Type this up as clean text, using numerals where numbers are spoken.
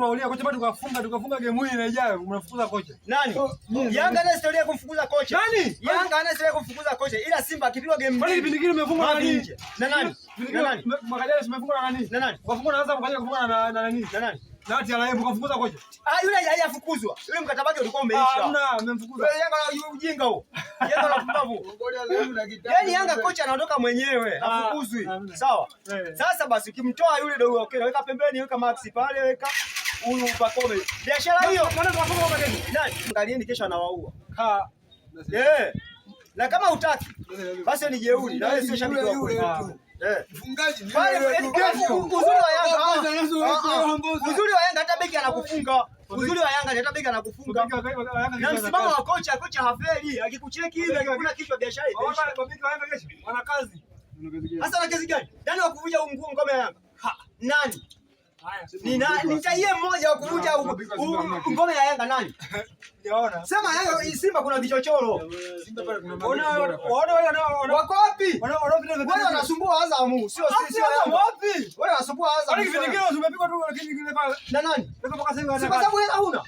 Tuwaulia kocha bado tukafunga game hii na ijayo mnafukuza kocha. Nani? Yanga ana historia ya kumfukuza kocha. Nani? Yanga ana historia ya kumfukuza kocha ila Simba akipigwa game Kwani mbili. kipindi kile mmefungwa na Mavi nani? nje. Na nani? Kipindi Na kile nani? mwaka jana simefungwa na nani? Na nani? Kafungwa na Azam kaja kufungwa na nani? Na nani? Na TRA mkafukuza kocha. Ah, yule hajafukuzwa. Yule mkataba wake ulikuwa Ah, umeisha. hamna, mmemfukuza. Yule Yanga na ujinga huo. Yanga na pumbavu. Yaani Yanga kocha anaondoka mwenyewe, Ah, hafukuzwi. hamna. Sawa. Eh. Sasa basi ukimtoa yule dogo okay, weka pembeni, weka Max pale, weka huyu Pakome. Biashara hiyo. Maana tunafunga kwa kesho. Nani? Angalieni kesho anawaua. Ha. Eh. Na kama hutaki basi ni jeuri na wewe sio shabiki wa kweli. Eh. Mfungaji ni Pale yule yaani, tu. kesho, uzuri wa Yanga, Kwanza Yesu ah, wetu ah, Hamboza. uzuri wa Yanga hata beki anakufunga. Uzuri wa Yanga ni hata beki anakufunga. Na msimamo wa kocha, kocha hafeli, akikucheki hivi akikuna kichwa biashara itaisha. Mabeki wa Yanga kesho wana kazi. Sasa na kazi gani? Nani wa kuvunja huu mguu ngome ya Yanga? Ha, nani? Haya. Ni nani? Nitajie mmoja wa kuvunja ngome ya Yanga nani? Sijaona. Sema Yanga Simba kuna vichochoro. Simba pale kuna Ona mabeki bora pale. waona wale wanao Wako wapi? wanaopita Wale wanasumbua Azamu, sio sisi sio Azam Yanga. wapi? Wale wanasumbua Azamu. Kwani kipindi kile tumepigwa tu lakini kile pale. Na nani? Mpaka sasa hivi Si kwa sababu hela huna.